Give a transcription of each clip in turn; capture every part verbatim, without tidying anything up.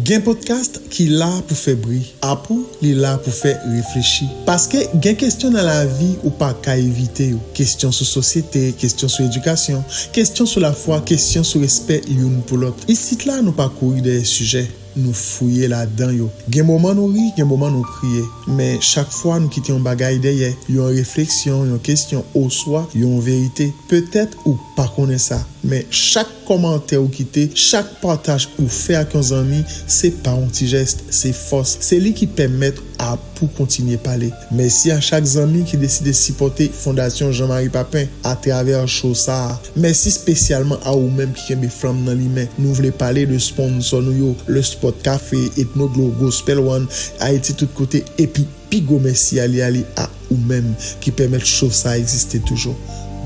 Gen podcast ki la pou fè bri, apou li la pou fè reflechi. Paske gen kesyon nan lavi ou pa ka evite yo. Kesyon sou sosyete, kesyon sou edikasyon, kesyon sou lafwa, kesyon sou respè youn pou lòt. Isit la, nou pa kouri dèyè sijè, nou fouye ladan yo. Gen moman nou ri, gen moman nou kriye. Men chak fwa nou kite yon bagay dèyè, yon refleksyon, yon kesyon, oswa yon verite. Petèt ou pa konnen sa, men chak kòmantè ou kite, chak pataj ou fè ak yon zanmi, se pa yon ti jès, se fòs. Se li ki pèmèt apou kontinye pale. Mèsi a chak zanmi ki deside sipòte Fondasyon Jean Marie Papin atravè show sa a. Mèsi espesyalman a ou menm ki kenbe flanm nan limen. Nou vle pale de sponsò nou yo, Le Spot Café, Etno Dlo, Gospel One, Ayiti Tout Kote, epi pi gwo mèsi ale ale a ou menm ki pèmèt show sa a egziste toujou.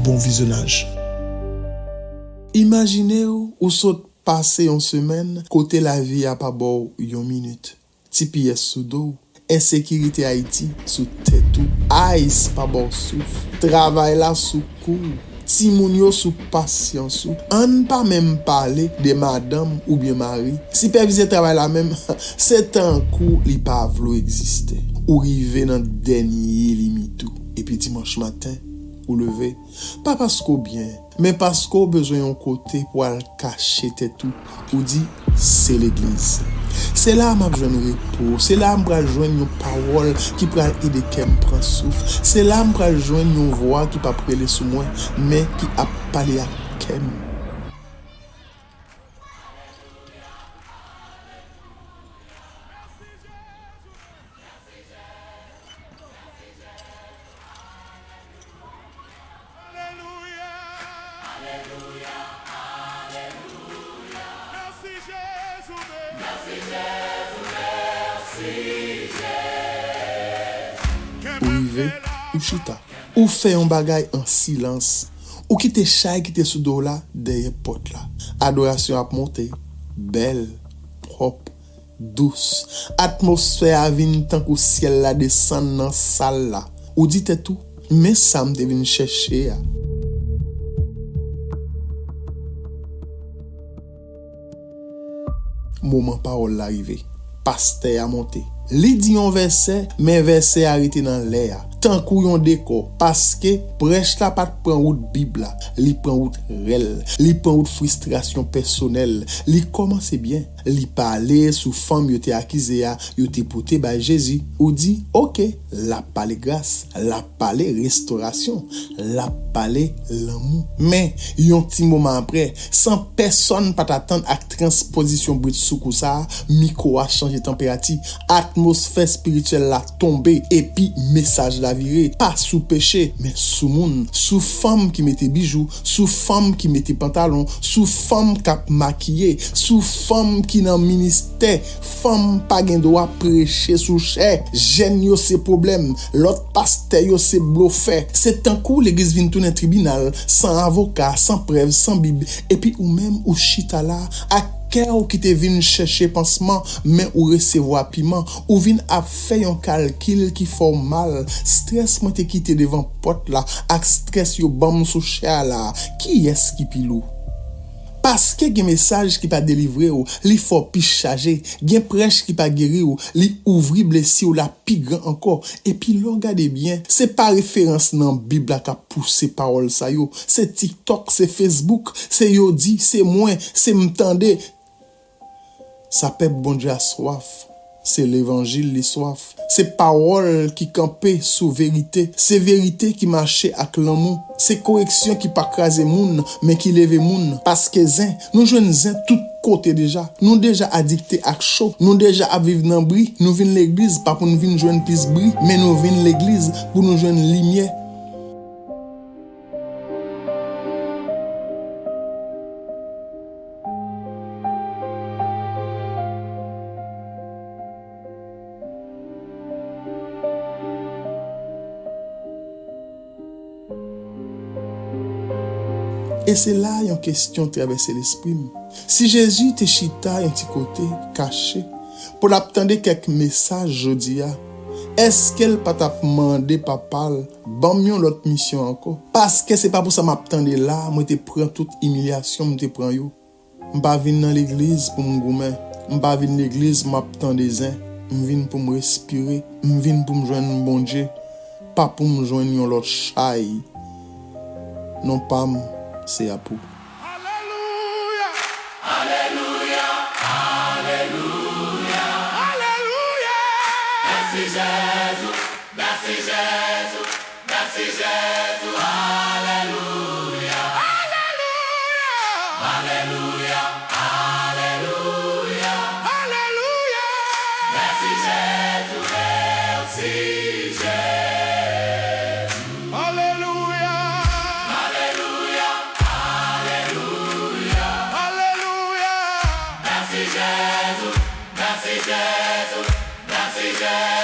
Bon vizyonaj. Imajine w, ou sot pase yon semèn kote lavi a pa ba w yon minit. T P S sou do w, ensekirite Ayiti sou tèt ou, ice pa ba w souf, travay la sou kou w, timoun yo sou pasyans ou. Ann pa menm pale de madanm oubyen mari. Sipèvizè travay la menm, se tankou li pa vle w egziste. Ou rive nan dènye limit ou. Epi dimanch maten, ou leve, pa paske w byen, men paske w bezwen yon kote pou al kache tèt ou, ou di, se legliz. Se la a m ap jwenn repo, se la a m pral jwenn yon pawòl ki pral ede kè m pran souf, se la a m pral jwenn yon vwa ki p ap rele sou mwen, men ki ap pale ak kè m. Alelouya, alelouya, alelouya. Mèsi Jezi, mèsi Jezi, mèsi Jezi. Ou rive, ou chita. Ou fè yon bagay an silans. Ou kite chay ki te sou do w la dèyè pòt la. Adorasyon ap monte, bèl, pwòp, dous. Atmosfè a vin tankou syèl la desann nan sal la. Ou di tèt ou, men sa m te vin chèche a. Moman pawòl la rive. Pastè a monte. Li di yon vèsè, men vèsè a rete nan lè a, tankou yon dekò, paske prèch la pa t pran wout Bib la, li pran wout rèl, li pran wout fristrasyon pèsonèl. Li kòmanse byen. Li pale sou fanm yo te akize a, yo te pote bay Jezi. Ou di, oke, l ap pale gras, l ap pale restorasyon, l ap pale lanmou. Men, yon ti moman aprè, san pèsonn pa t atann ak transpozisyon britsoukou sa a, mikwo a chanje tanperati, atmosfè espirityèl la tonbe, epi mesaj la vire, pa sou peche, men sou moun, sou fanm ki mete bijou, sou fanm ki mete pantalon, sou fanm k ap makiye, sou fanm ki nan ministè. Fanm pa gen dwa preche sou chè. Jèn yo se pwoblèm. Lòt pastè yo se blofè. Se tankou legliz vin tounen tribinal, san avoka, san prèv, san Bib. Epi ou menm, ou chita la, ak kè w ki te vin chèche pansman, men ou resevwa piman. Ou vin ap fè yon kalkil ki fè w mal. Strès mwen te kite devan pòt la, ak strès yo ban m sou chè a la. Kiyès ki pi lou? Paske gen mesaj ki pa delivre w, li fè w pi chaje. Gen prèch ki pa geri w, li ouvri blesi w la pi gran ankò. Epi lè w gade byen, se pa referans nan Bib la k ap pouse pawòl sa yo. Se TikTok, se Facebook, se yo di, se mwen, se m tande. Sa pèp Bondye a swaf. Se levanjil li swaf. Se pawòl ki kanpe sou verite. Se verite ki mache ak lanmou. Se koreksyon ki pa kraze moun, men ki leve moun. Paske zen, nou jwenn zen tout kote deja. Nou deja adikte ak cho. Nou deja ap viv nan bri. Nou vin legliz pa pou n vin jwenn plis bri, men nou vin legliz pou nou jwenn limyè. E se la yon kesyon travèse lespri m. Si Jezi te chita yon ti kote, kache, pou l ap tande kèk mesaj jodi a, èske l pa t ap mande Papa l, ban m yon lòt misyon ankò? Paske se pa pou sa m ap tande la, mwen te pran tout imilyasyon m te pran yo. M pa vin nan legliz pou m goumen. M pa vin legliz, m ap tande zen. M vin pou m respire. M vin pou m jwenn Bondye. Pa pou m jwenn yon lòt chay. Non pa m, se Apou. Alelouya! Alelouya! Alelouya! Alelouya! Mèsi Jezi, mèsi Jezi, mèsi Jezi, alelouya! Alelouya! Alelouya! Alelouya! Alelouya! Mèsi Jezi, mèsi Jezi. Alelouya! Alelouya! Alelouya! Alelouya! Mèsi Jezi, mèsi Jezi, mèsi Jezi.